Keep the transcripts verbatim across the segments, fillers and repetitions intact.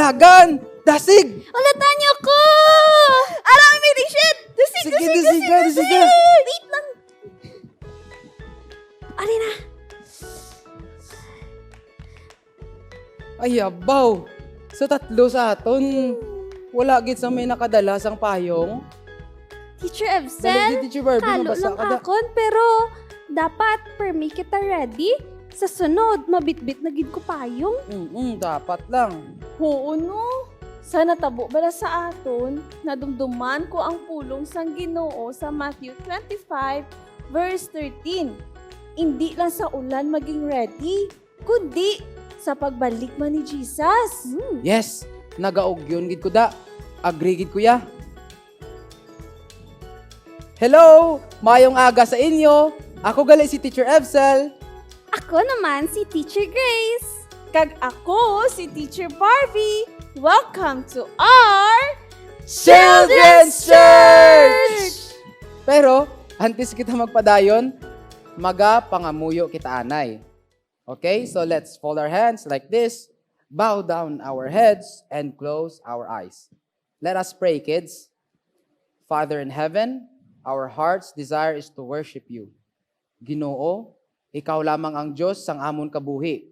Agan! Dasig! Ulatan niyo ko! Ara, may meeting, shit! Dasig, Sige, dasig, dasig, dasig, dasig, dasig! Wait lang! Ari na! Ay, abaw! Sa tatlo sa aton, wala gid sa may nakadala sang payong. Teacher Evsel, Dali, Teacher Barbie, kalo mabasa lang ka da. akon, pero dapat permi kita ready. Sa sunod, mabitbit na gid ko payong. Mm, dapat lang. Oo, no? Sa natabo bala sa aton, nadumduman ko ang pulong sang Ginoo sa Matthew twenty-five, verse thirteen. Indi lang sa ulan maging ready, kundi sa pagbalik man ni Jesus. Hmm. Yes, nagaugyon gid ko da. Agree gid ko ya. Hello! Mayong aga sa inyo! Ako gali si Teacher Evsel. Ako naman si Teacher Grace. Kag ako si Teacher Barbie. Welcome to our Children's Church! Pero, antes kita magpadayon, magapangamuyo kita anay. Okay, so let's fold our hands like this, bow down our heads, and close our eyes. Let us pray, kids. Father in heaven, our heart's desire is to worship you. Ginoo, ikaw lamang ang Dios sang amon kabuhi.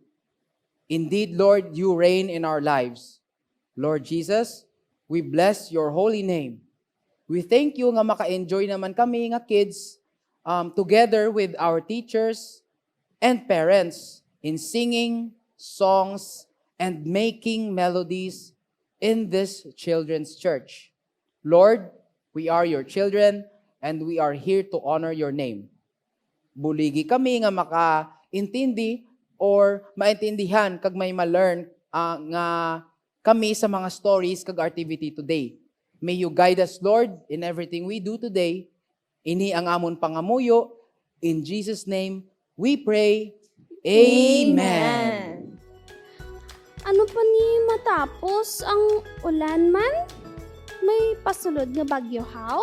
Indeed, Lord, you reign in our lives. Lord Jesus, we bless your holy name. We thank you nga maka-enjoy naman kami nga kids, um, together with our teachers and parents in singing songs and making melodies in this children's church. Lord, we are your children and we are here to honor your name. Buligi kami nga makaintindi or maintindihan kag may ma-learn, ah, nga kami sa mga stories kag activity today. May you guide us, Lord, in everything we do today. Ini ang amon pangamuyo. In Jesus' name, we pray. Amen. Amen. Ano pa ni matapos ang ulan man? May pasulod nga bagyo, haw?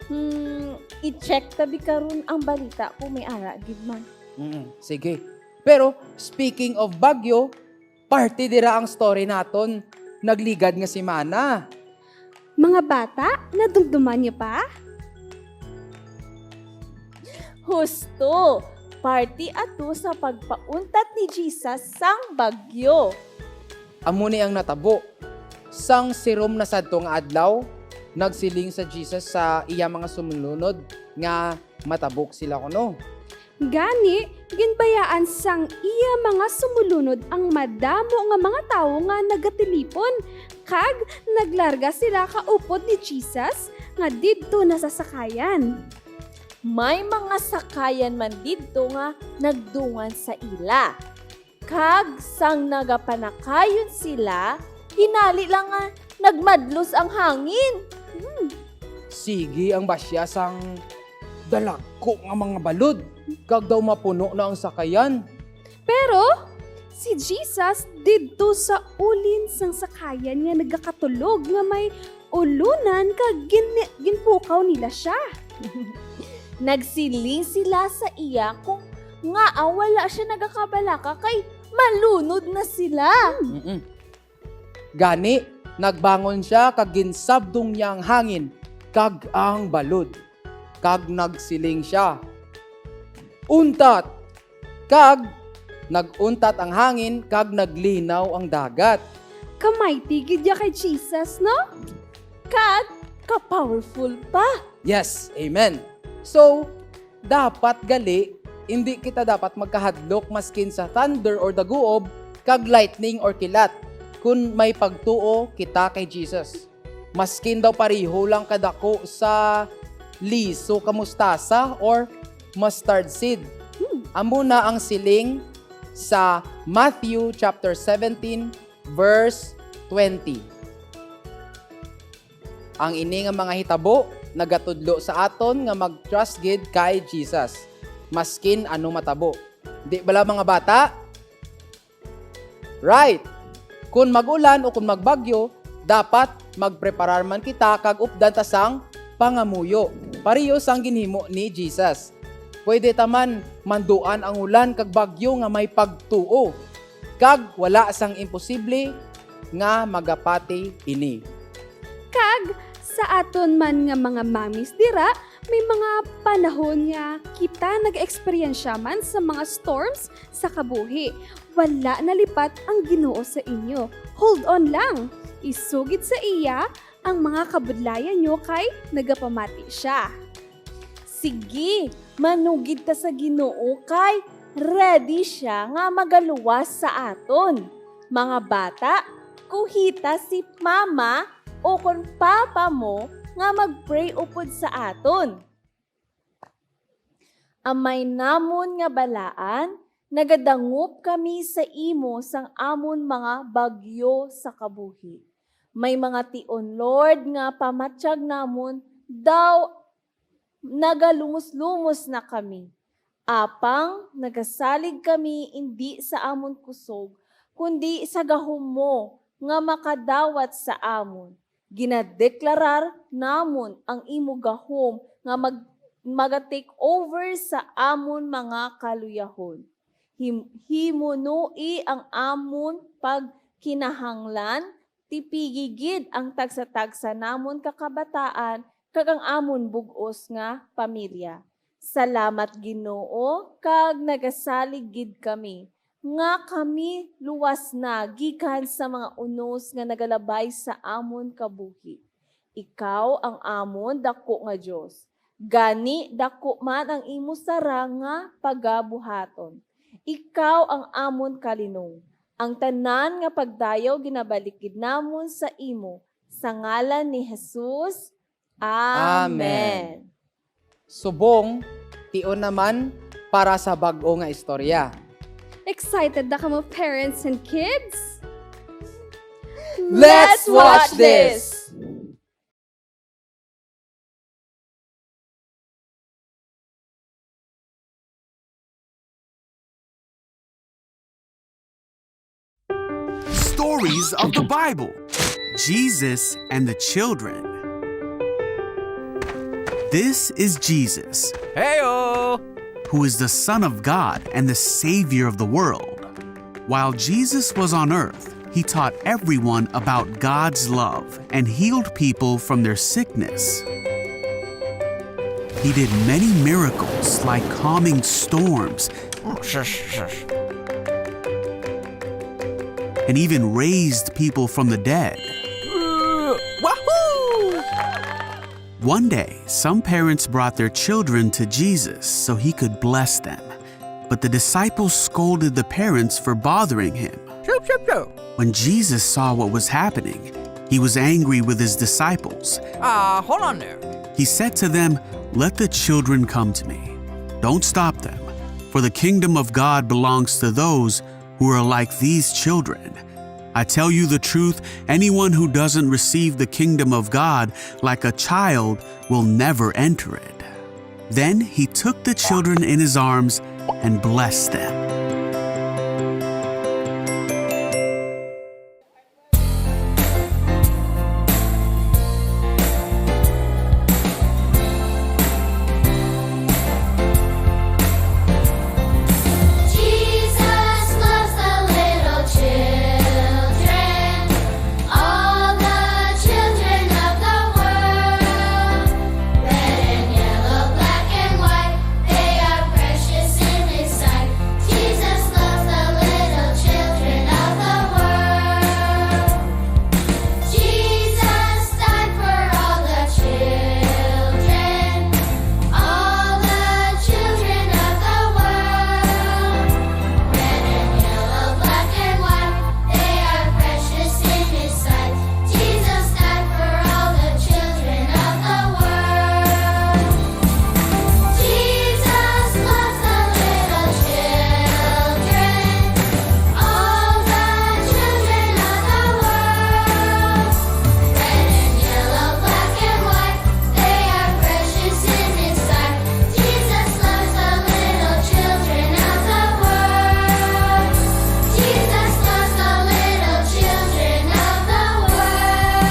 Hmm, i-check tabi karon ang balita kung may ara gid man. Mm, sige. Pero, speaking of bagyo, parte dira ang story naton nagligad nga semana. Mga bata, nadumduman niyo pa? Husto! Parte ato sa pagpauntat ni Jesus sang bagyo. Amo ni ang natabo. Sang sirom na sadto nga adlaw, nagsiling sa Jesus sa iya mga sumulunod nga matabok sila kuno. Gani, ginbayaan sang iya mga sumulunod ang madamo nga mga tawo nga nagatilipon, kag naglarga sila kaupod ni Jesus nga didto na sa sakayan. May mga sakayan man didto nga nagdungan sa ila. Kag sang nagapanakayon sila, hinali lang nga nagmadlos ang hangin. Hmm. Sige ang basya sang dalagko nga mga balod, kag daw mapuno na ang sakayan. Pero si Jesus didto sa ulin sang sakayan nga nagakatulog nga may ulunan, kag gin-, ginpukaw nila sia. Nagsiling sila sa iya kung ngaa wala sia nagakabalaka kay malunod na sila. Mm-mm. Gani, nagbangon sia kag ginsabdong niya ang hangin kag ang balod, kag nagsiling sia, "Untat!" Kag nag-untat ang hangin kag naglinaw ang dagat. Kamighty gid ya kay Jesus, no? Kag ka-powerful pa. Yes, amen. So, dapat gali, indi kita dapat magkahadlok maskin sa thunder or daguob, kag lightning or kilat, kun may pagtuo kita kay Jesus. Maskin daw pareho lang kadako sa liso ka mustasa or mustard seed. Hmm. Amo na ang siling sa Matthew chapter seventeen, verse twenty. Ang ini nga mga hitabo nagatudlo sa aton nga mag-trust gid kay Jesus, maskin ano matabo. Di bala, mga bata? Right. Kun mag-ulan o kun magbagyo, dapat magpreparar man kita kag updan ta sang pangamuyo, pareho sang ginhimo ni Jesus. Pwede ta man manduan ang ulan kag bagyo nga may pagtuo, kag wala sang imposible nga magapati ini. Kag sa aton man nga mga mamis dira, may mga panahon nga kita nag-eksperyensya man sa mga storms sa kabuhi. Wala nalipat ang Ginoo sa inyo. Hold on lang! Isugid sa iya ang mga kabudlayan nyo kay nagapamati sia. Sige, manugid ta sa Ginoo kay ready sia nga magaluwas sa aton. Mga bata, kuhita si mama o kon papa mo nga mag-pray upod sa aton. Amay namon nga balaan, nagadangop kami sa imo sang amon mga bagyo sa kabuhi. May mga tion, Lord, nga pamatyag namon daw nagalumos-lumos na kami. Apang nagasalig kami indi sa amon kusog, kundi sa gahom mo nga makadawat sa amon. Ginadeklarar namon ang imo gahom nga mag-, maga-take over sa amon mga kaluyahon. Him-, himunoi ang amon pagkinahanglan, tipigi gid ang tagsa-tagsa namon ka kabataan kag ang amon bug-os nga pamilya. Salamat, Ginoo, kag nagasalig gid kami nga kami luwas na gikan sa mga unos nga nagalabay sa amon kabuhi. Ikaw ang amon daku nga Dios, gani daku man ang imo sara nga pagabuhaton. Ikaw ang amon kalinong. Ang tanan nga pagdayaw ginabalik gid namon sa imo, sa ngalan ni Jesus. Amen. Amen. Subong, tion naman para sa bag-o nga istorya. Excited na kamo, parents and kids? Let's watch this! Stories of the Bible. Jesus and the children. This is Jesus, Heyo! Who is the Son of God and the Savior of the world. While Jesus was on earth, he taught everyone about God's love and healed people from their sickness. He did many miracles, like calming storms and even raised people from the dead. Wahoo! One day, some parents brought their children to Jesus so he could bless them. But the disciples scolded the parents for bothering him. Chup, chup, chup. When Jesus saw what was happening, he was angry with his disciples. Ah, hold on there. He said to them, "Let the children come to me. Don't stop them, for the kingdom of God belongs to those who are like these children. I tell you the truth, anyone who doesn't receive the kingdom of God like a child will never enter it." Then he took the children in his arms and blessed them. Jesus loves the little children, all the children of the world. Red and yellow, black and white, they are precious in his sight. Jesus loves the little children of the world. Jesus died for all the children, all the children of the world. Red and yellow, black and white, they are precious in his sight. Jesus died for all the children of the world. Jesus loves the little children, all the children of the world. Red and yellow, black and white, they are precious in his sight. Jesus loves the little children of the world. Jesus loves the little children of the world.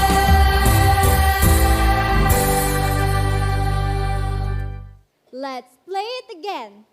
Let's play it again.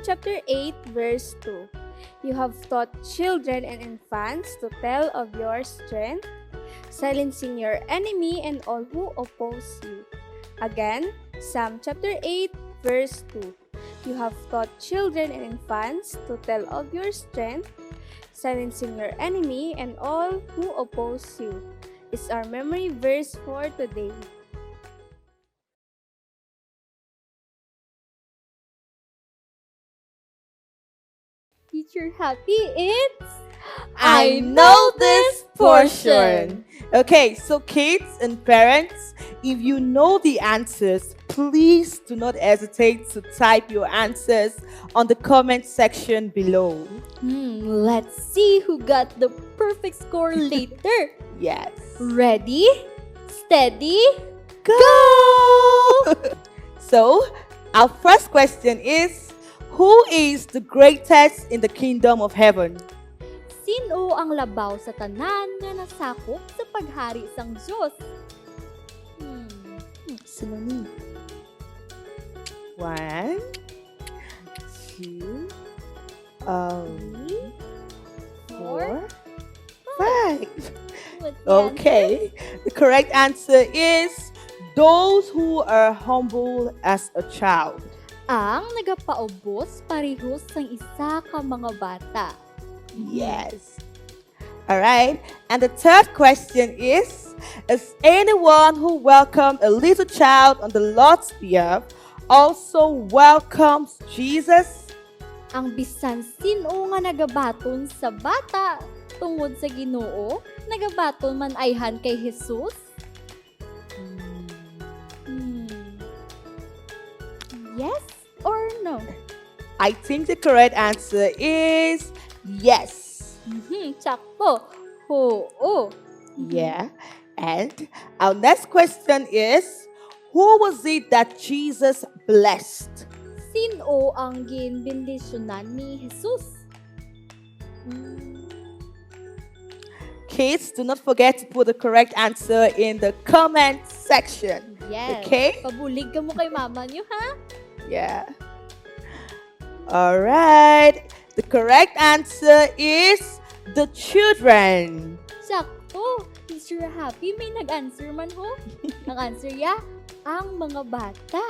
Chapter eight, verse two. You have taught children and infants to tell of your strength, silencing your enemy and all who oppose you. Again, Psalm chapter eight, verse two. You have taught children and infants to tell of your strength, silencing your enemy and all who oppose you, is our memory verse for today. Teacher Happy, it's I know this portion. Okay, so kids and parents, if you know the answers, please do not hesitate to type your answers on the comment section below. Hmm, let's see who got the perfect score later. Yes. Ready, steady, go! So, our first question is, who is the greatest in the kingdom of heaven? Sin-o ang labaw sa tanan nga nasakop sa paghari sang Dios? Hmm. Sino ni? One, two, um, four, five. What's the Okay. The correct answer is those who are humble as a child. Ang nagapaubos pareho sang isa ka mga bata. Yes. All right. And the third question is, is anyone who welcomes a little child on the Lord's behalf also welcomes Jesus? Ang bisan sin-o nga nagabaton sa bata tungod sa Ginoo, nagabaton man ayhan kay Jesus? Hmm. Yes or no? I think the correct answer is yes. Mhm, sakto. Oo. Mhm. Yeah. And our next question is, who was it that Jesus blessed? Sin-o ang ginbendisyonan ni Jesus? Kids, do not forget to put the correct answer in the comment section. Yes. Okay? Pabulig kamo kay mama niyo, ha? Yeah. All right. The correct answer is the children. Sakto. Teacher Happy, may nag-answer man ho. Ang answer ya, ang mga bata.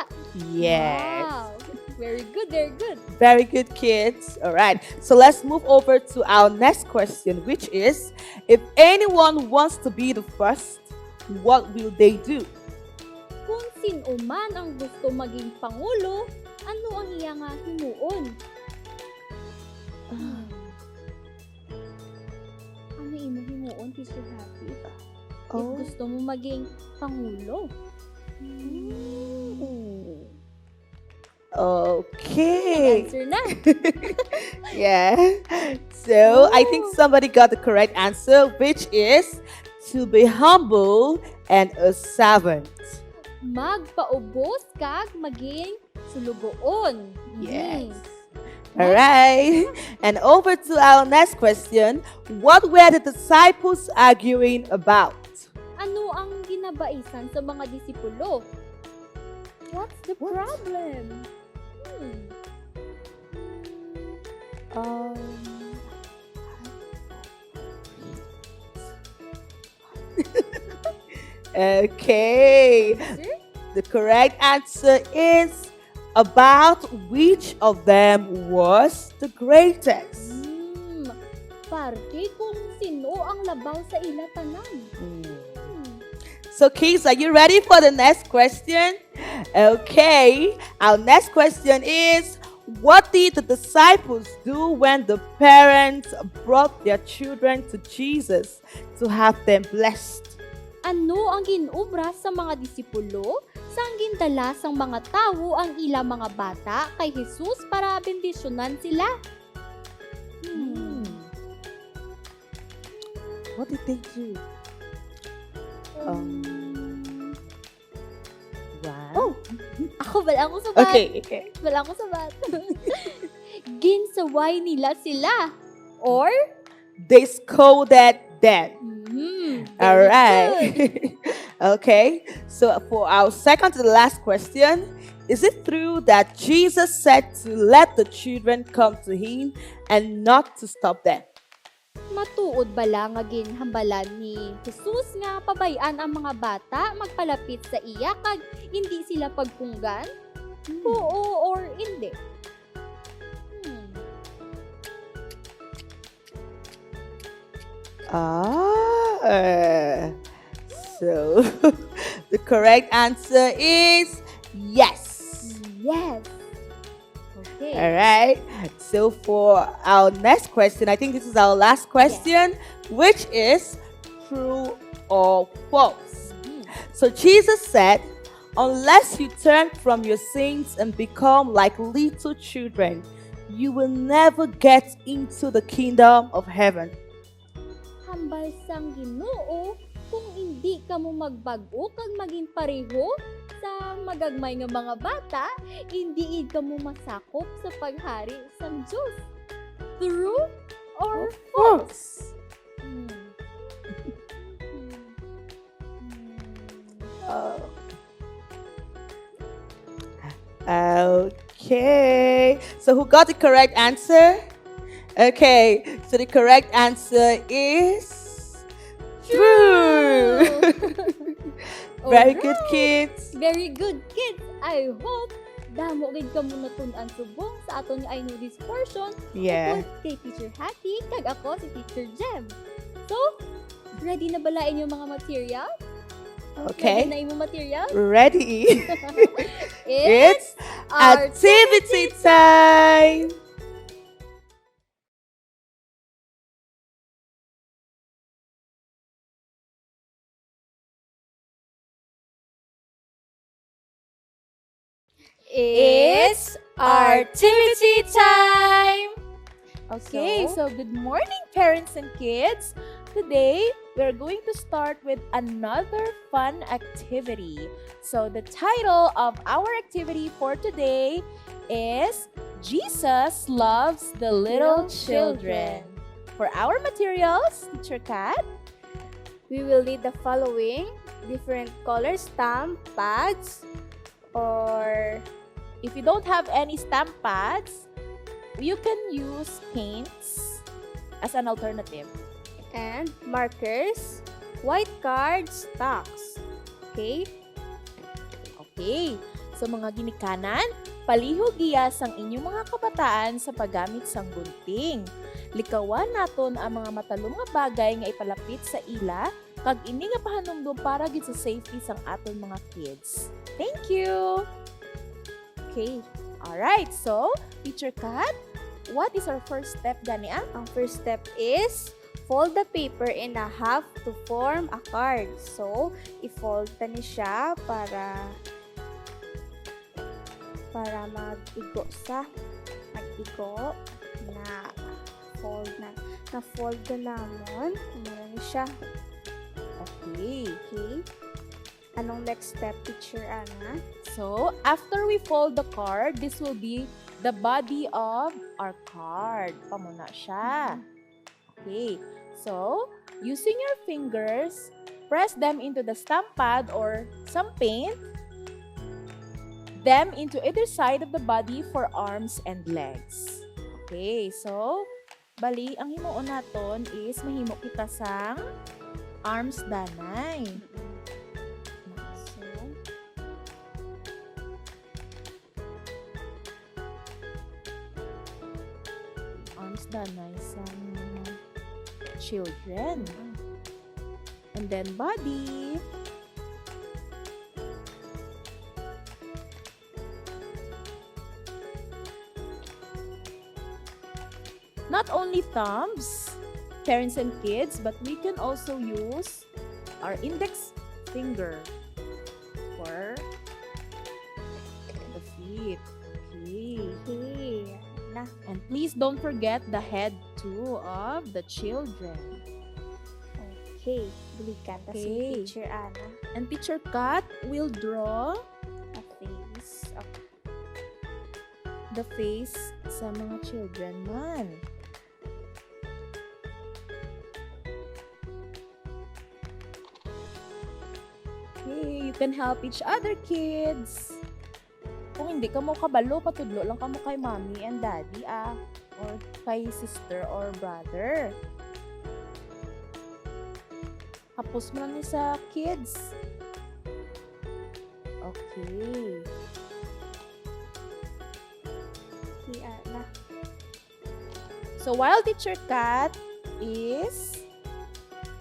Yes. Wow. Very good, very good. Very good, kids. All right. So let's move over to our next question, which is, if anyone wants to be the first, what will they do? Kung sin-o man ang gusto maging pangulo, ano ang iya nga himuon? Ah. Ano imo himuon, Teacher Happy? If Oh. gusto mo maging pangulo? Mm. Okay. Answer na. Yeah. So, I think Oh. somebody got the correct answer, which is to be humble and a servant. Magpaubos kag maging sulugoon. Yes. Mhm. All right. And over to our next question. What were the disciples arguing about? Ano ang ginabaisan sa mga disipulo? What's the What? problem? Hmm. Um, Okay. Answer? The correct answer is about which of them was the greatest. Hmm. Parte kung sino ang labaw sa ila tanan. Hmm. Hmm. So, kids, are you ready for the next question? Okay. Our next question is, what did the disciples do when the parents brought their children to Jesus to have them blessed? Ano ang ginobra sa mga disipulo sang gindala sang mga tawo ang ila mga bata kay Jesus para bendisyonan sila? Hmm. Hmm. What did they do? Um, Um, Wow. Oh, ako, wala akong sabat. Okay, okay. Wala akong sabat. Ginsaway nila sila. Or? They scolded them. Mhm. Very All right. good. Okay. So for our second to the last question, Is it true that Jesus said to let the children come to him and not to stop them? Matuod bala nga ginhambalan ni Jesus nga pabay-an ang mga bata magpalapit sa iya kag indi sila pagpunggan? Hmm. Huo or indi? Hmm. Ah, eh. So, the correct answer is yes. Yes. Okay. All right. So, for our next question, I think this is our last question, which is true or false? Mhm. So, Jesus said, "Unless you turn from your sins and become like little children, you will never get into the kingdom of heaven." Hambal sang Ginoo, kung indi kamo magbag-o kag maging pareho sa magagmay nga mga bata, indi gid kamo masakop sa paghari sang Dios. True or false? Hmm. Hmm. Oh. Okay. So who got the correct answer? Okay. So the correct answer is true. True. Very good, alright, kids. Very good, kids. I hope damo gid kamo natun-an subong sa aton nga I Know This portion. Yeah. Upod kay Teacher Hattie, kag ako si Teacher Jem. So, ready na bala inyo mga material? Okay. Ready na imo material? Ready. It's activity time! It's activity time! Okay, so, so good morning, parents and kids. Today, we're going to start with another fun activity. So, the title of our activity for today is Jesus Loves the Little Little Children. Children. For our materials, Teacher Kat, we will need the following: different color stamp pads, or if you don't have any stamp pads, you can use paints as an alternative. And markers, white cards, stocks. Okay? Okay. So, mga ginikanan, palihog gihapon ang inyong mga kabataan sa paggamit sang gunting. Likawan naton ang mga matalom nga bagay nga ipalapit sa ila, kag ini nga pahanumdom para gid sa safety sang aton mga kids. Thank you! Okay. Alright. So, Teacher Kat, what is our first step gani, ah? Ang first step is fold the paper in a half to form a card. So, i-fold ta ni siya para, para mag-igo sa, mag-igo na. Fold na. Na-fold na namon. Mura ni siya. Okay. Okay. Anong next step, Teacher Ana? So, after we fold the card, this will be the body of our card. Pamuna siya. Mm-hmm. Okay. So, using your fingers, press them into the stamp pad or some paint, them into either side of the body for arms and legs. Okay, so, bali, ang himuon naton is mahimo kita sang arms danay. So, arms danay sang mga children. And then body. Not only thumbs, parents and kids, but we can also use our index finger for the feet. Okay. Okay. Na. And please don't forget the head too of the children. Okay. Bulikan ta si, okay, Teacher Ana. And Teacher Kat will draw a face. Okay. The face sa mga children man. Okay, you can help each other, kids. Hindi kamo kabalo, patudlo lang kamo kay mommy and daddy, ah, or kay sister or brother. Hapos mo lang ni sa kids. Okay. Okay, ah, na. So, while Teacher Kat is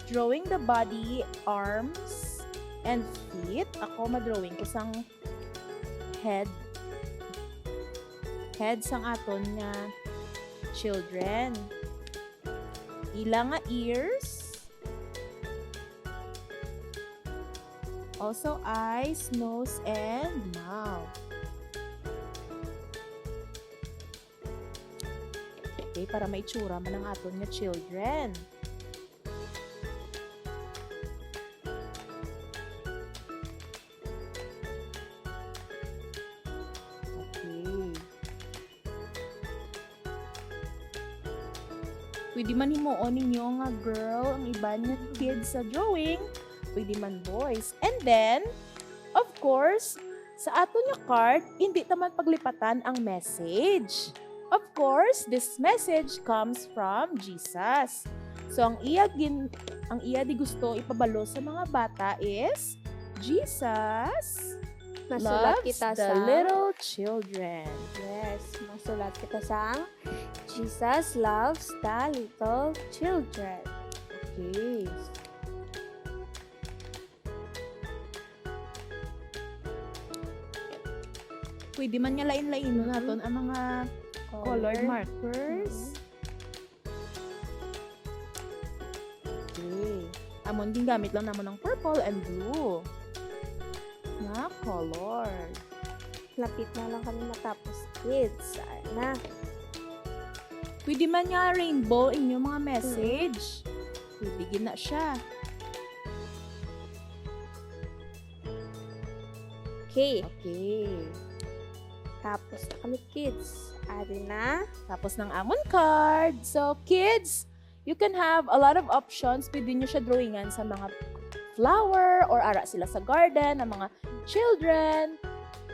drawing the body, arms, and feet, ako madrawing ko sang head. Head sang aton nga children. Ila nga ears. Also, eyes, nose, and mouth. Okay, para may itsura man ang aton nga children. Okay. Pwede man himuon ninyo nga girl ang iban nga kids sa drawing. Pwede man boys. And then, of course, sa aton nga card, hindi ta man paglipatan ang message. Of course, this message comes from Jesus. So, ang iya gin-, ang iya di gusto ipabalo sa mga bata is, Jesus Masulat loves kita the sa little children. Yes, masulat kita sa Jesus loves the little children. Okay. Pwede man nga lain-lainon naton ang mga colored markers. Okay. Amon, gingamit lang namon ang purple and blue nga color. Lapit na lang kami matapos, kids. Ay na. Pwede man nga rainbow inyo mga message. Pwede gid na siya. Okay. Okay. Tapos na kami, kids. Ari na. Tapos ng amon card. So, kids, you can have a lot of options. Pwede nyo siya drawingan sa mga flower or ara sila sa garden, ang mga children.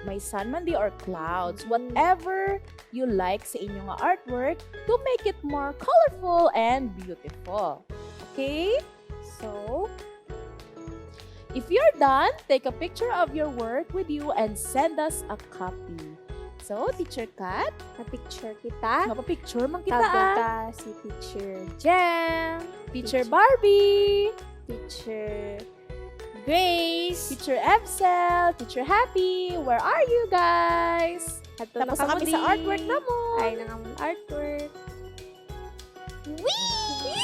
May sun man di or clouds. Whatever you like sa inyo nga artwork to make it more colorful and beautiful. Okay? So, if you're done, take a picture of your work with you and send us a copy. So, Teacher Kat? Na-picture kita. Mapapicture man kita, Tago ah. Ta si Teacher Jem, Teacher Teacher Barbie, Teacher Grace, Teacher Evsel, Teacher Happy. Where are you guys? Tapos na kami sa artwork namon. Ay, nang amon artwork. Wee!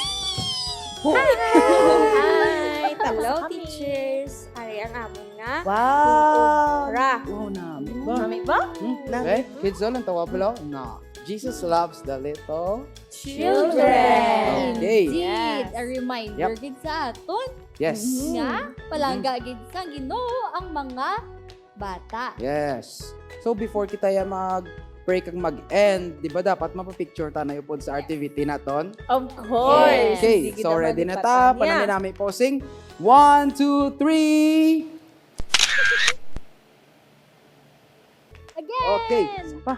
Hi! Hi! Hello, teachers. Ari ang amon nga. Wow! Ra. Wow, nami ba? Nami ba? Hmm? Okay, kids, lang tawa pala. Na. Jesus loves the little children. Okay. Indeed. Yes. A reminder gid sa aton. Yes. Nga, palangga gid sa Ginoo ang mga bata. Yes. So, before kita ya mag-pray kag mag-end, di ba dapat mapapicture ta na upod sa activity naton? Of course. Okay. So, ready na ta. Panami-nami posing. One, two, three. Again. Okay. Isa pa.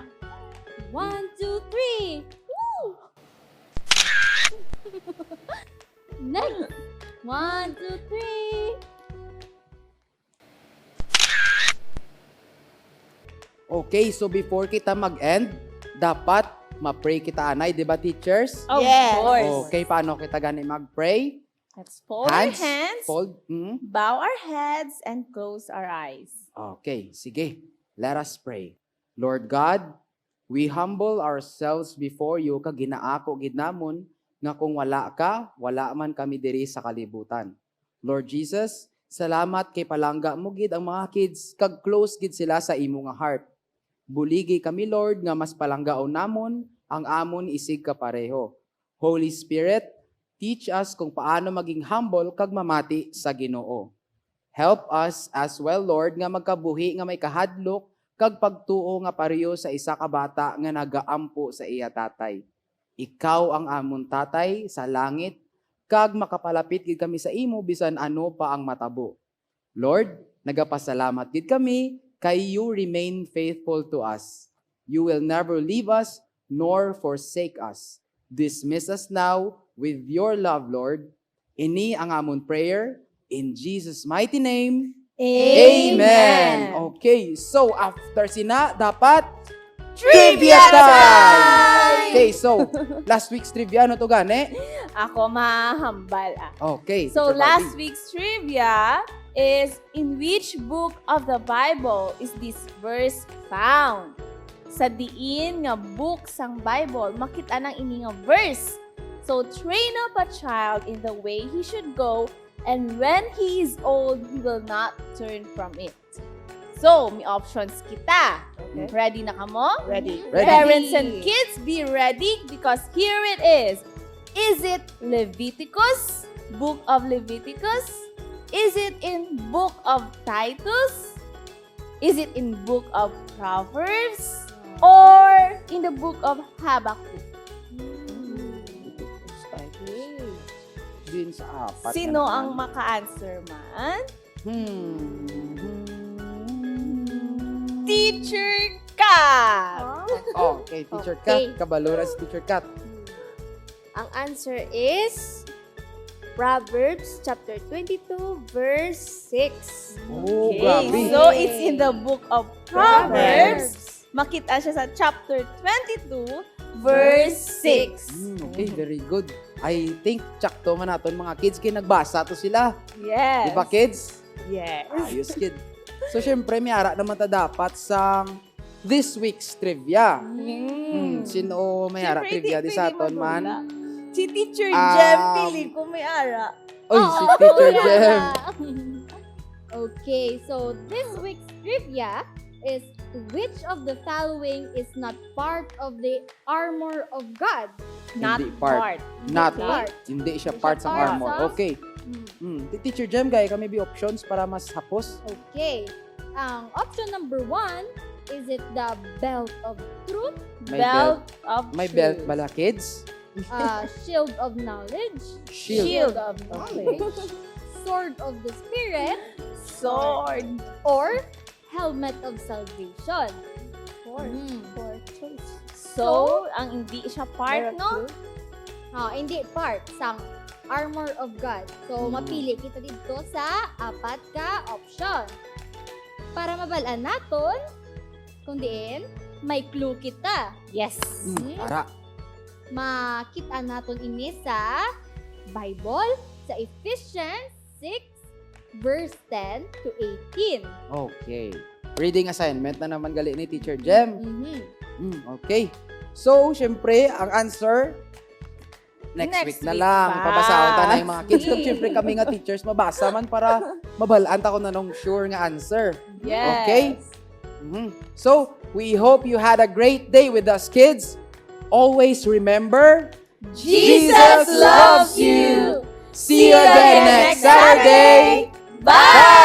One, two, three. Woo! Next. One, two, three. Okay, so before kita mag-end, dapat ma-pray kita, anay, di ba, teachers? Of course. Okay, paano kita gani mag-pray? Let's fold our hands, fold, mm, bow our heads, and close our eyes. Okay, sige. Let us pray. Lord God, we humble ourselves before you, kag ginaako gid namon nga kung wala ka, wala man kami diri sa kalibutan. Lord Jesus, salamat kay palangga mo gid ang mga kids kag close gid sila sa imo nga heart. Buligi kami, Lord, nga mas palanggaon namon ang amon isig kapareho. Holy Spirit, teach us kung paano maging humble kag mamati sa Ginoo. Help us as well, Lord, nga magkabuhi nga may kahadlok kag pagtuo nga pareho sa isa ka bata nga nagaampo sa iya tatay. Ikaw ang amon Tatay sa langit, kag makapalapit gid kami sa imo bisan ano pa ang matabo. Lord, nagapasalamat gid kami kay you remain faithful to us. You will never leave us nor forsake us. Dismiss us now with your love, Lord. Ini ang amon prayer in Jesus' mighty name. Amen. Amen. Okay, so after sina, dapat Trivia time! Okay, so last week's trivia, ano to gani? Ako mahambal ah. Okay, So Teacher last Barbie. Week's trivia is, in which book of the Bible is this verse found? Sa diin nga book sang Bible makita nang ini nga verse? So train up a child in the way he should go, and when he is old, he will not turn from it. So, may options kita. Okay. Ready na kamo? Ready. Ready. Parents and kids, be ready because here it is. Is it Leviticus? Book of Leviticus? Is it in book of Titus? Is it in book of Proverbs? Or in the book of Habakkuk? Din sa apat. Sino na ang naman. Maka-answer man? Hmm. Teacher Kat! Okay, Teacher Okay. Kat. Kabalo na si Teacher Kat. Ang answer is Proverbs chapter twenty-two, verse six. Oh, Okay, grabe. so it's in the book of Proverbs. Makita siya sa chapter twenty-two, verse six. Mm, okay, very good. I think tsakto man naton mga kids kay nagbasa to sila. Yes. Di ba, kids? Yes. Ayos, kid. So, syempre, may ara naman ta dapat sang this week's trivia. Mm. Hmm, sino may ara Siyempre, trivia di di sa pwede aton man? madula. Si Teacher Um, Jem, pili ko may ara. Oy, si Teacher Jem. Okay, so this week's trivia is, which of the following is not part of the armor of God? Not Hindi part. part. Not Not. Hindi siya Hindi part siya sa part armor. sa- Okay. Hmm. Ti- Teacher Jem, gaya kami bi options para mas hapos. Okay. Ang option number one, is it the belt of truth, May Belt belt. of May truth. Belt bala, kids? uh, shield of knowledge, Shield. Shield of knowledge. Sword of the Spirit, Sword. Or helmet of salvation. Four. Mm. Four choice. So, ang hindi siya part, Meron no? two. Ah, hindi part sang armor of God. So, Mm. mapili kita dito sa apat ka option. Para mabal-an naton, kung diin, may clue kita. Yes. Hmm, ara. Makita naton ini sa Bible, sa Ephesians six, verse ten to eighteen. Okay. Reading assignment na naman gali ni Teacher Jem. Mhm. Hmm, okay. So, syempre, ang answer, next, Next week na week lang. pa. Pabasahon ta na yung mga kids. Kag Sige. syempre, kami nga teachers, mabasa man para mabal-an ta kung anong sure nga answer. Yes. Okay? Mhm. So, we hope you had a great day with us, kids. Always remember, Jesus loves you. See you again next Saturday. Bye!